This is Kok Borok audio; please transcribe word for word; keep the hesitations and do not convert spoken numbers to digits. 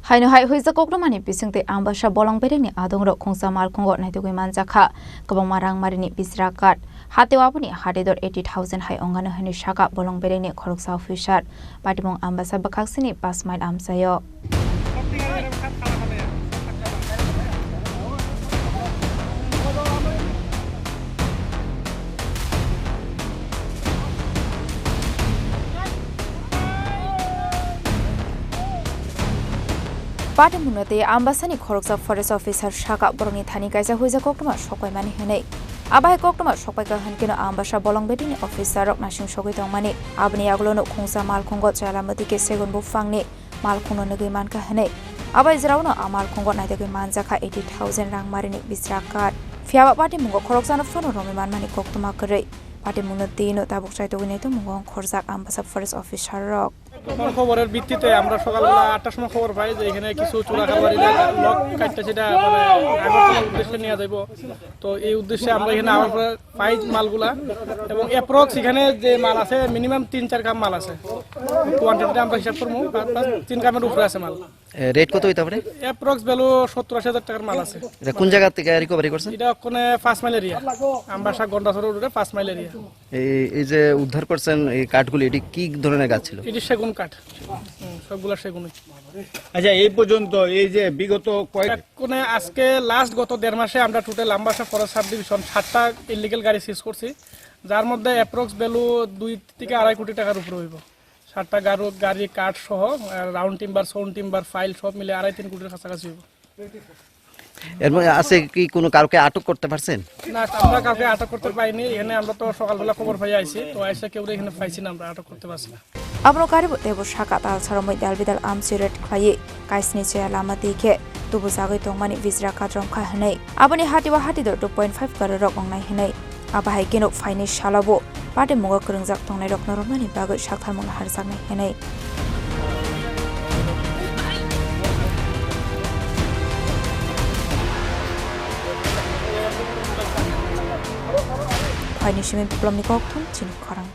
Haino hai huijak koktwmani bisingtwi Ambasa bolong bedekni adongrok khungsa malkhungo naitugwi manjakha. Kwbangma rangmarini bisra card, hateo aboni hatidor eighty thousand hai ongano hwnwi saka bolong bedekni khoroksa officer. Patimung Ambasa bwkhaksini paanch mile amchaio. Patimungno tei Ambasani khoroksa forest officer saka borokni thani kaisa huijak koktwma sokpaimani hwnwi. Abo hai koktwma sokpaikha hwnkhe no Ambasa bolong bedekni officer rok naising sogwi tongmani. Aboni yagulo no khungsa malkhungo chwla mwtwi khe segun buphangni malkhungno nugwi mankha hwnwi. Abo hai jora o no a malkhungo naitugwi manjakha eighty thousand rangmarini bisra card. Phiyaba patimungo khoroksano phano romwi manmani koktwma kwrwi. Patimungno twi no tabuk chaitugwi naitugmungo ongkhorjak Ambasa forest officer rok. প্রথম খবরের ভিত্তিতে আমরা সকালবেলা আটটার সময় খবর পাই যে এখানে কিছু চোরা কারবারিরা লক কাটতে সেটা মানে আগরতলার উদ্দেশ্যে নিয়ে যাইব। তো এই উদ্দেশ্যে আমরা এখানে আবার প্রায় পাই মালগুলা এবং অ্যাপ্রক্স এখানে যে মাল আছে মিনিমাম তিন চার কাম মাল আছে। কোয়ান্টিটিটা আমরা হিসাব করবো, প্রায় তিন কামের উপরে আছে মাল। এ, রেট কত হইতে পারে? অ্যাপ্রক্স ভ্যালু সত্তর আশি হাজার টাকার মাল আছে। এটা কোন জায়গা থেকে রিকভারি করছেন? এটা ওখানে পাঁচ মাইল এরিয়া, আমরা সাত ঘন্টা ধরে উঠে পাঁচ মাইল এরিয়া। এই, এই যে উদ্ধার করছেন এই কাঠগুলি, এটি কি ধরনের গাছ ছিল? এটি সেগুন কাঠ। হুম, সবগুলা সেগুনই। আচ্ছা, এই পর্যন্ত এই যে বিগত কয়েক এখন আজকে লাস্ট গত দেড় মাসে আমরা টোটাল আম্বাসা ফরেস্ট সাব ডিভিশন সাতটা ইলিগাল গাড়ি সিজ করছি, যার মধ্যে অ্যাপ্রক্স ভ্যালু দুই থেকে আড়াই কোটি টাকার উপরে হইব। সাতটা গারু-, গাড়ি, কাঠ সহ, আহ, round timber, sound timber, file সব মিলে আড়াই তিন কোটির কাছাকাছি হইব। এর মধ্যে আছে কি কোনো কাউকে আটক করতে পারছেন? না, আমরা কাউকে আটক করতে পারিনি। এখানে আমরা তো সকালবেলা খবর পাই আইছি, তো আইসা কেউ এখানে পাইছি না, আমরা আটক করতে পারছি না। Abono karibo teibo saka tal saromwi dal bidal amchi ret khlaiwi kaisni chaya lama twi khe tubujagwi tongmani bisra katrom kha hwnwi. Aboni hatio hatidor two point five crore rok wngnai hwnwi. Abo hai kheno phaini salobo patimungo kwrwngjak tongnairokno romnani bagwi saktharmung naharjaknai hwnwi. Phaini simi Biplomni kokthum chini khorang.